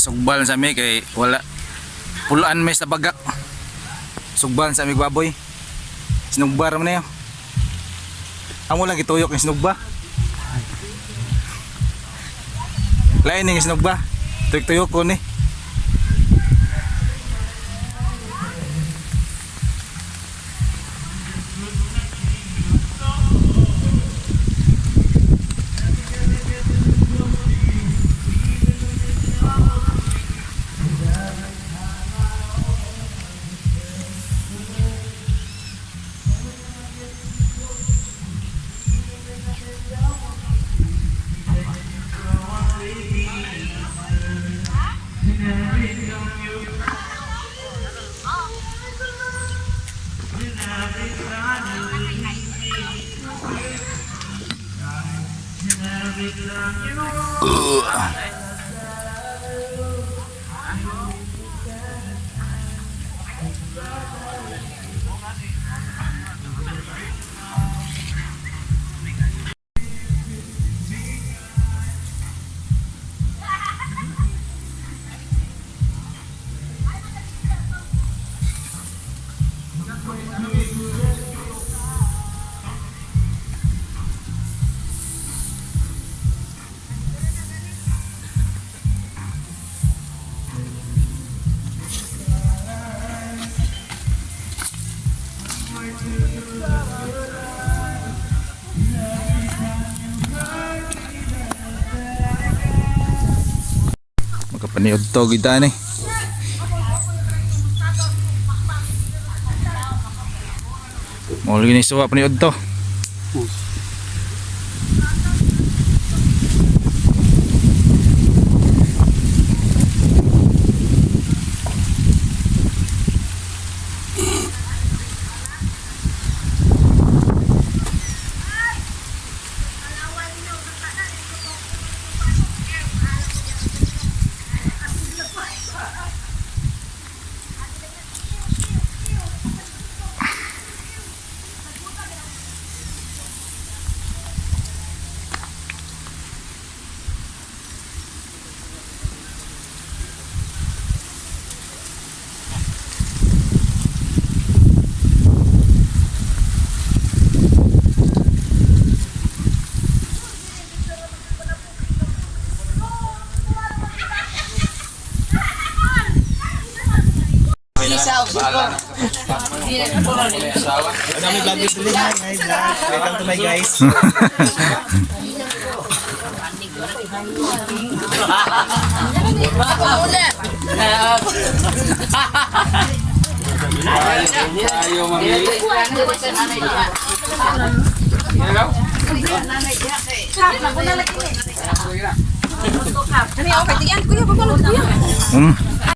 Sugbal sa mi kay wala pulaan may sa bagak. Sugbal sa amig baboy. Sinugba ra man niyo. Amo lang gituyok yung sinugba. Lain ning sinugba. Tuyok-tuyok ko ni. Makapaniod to gid ni. Mo lagi ni suwa paniod to. Welcome to my guys.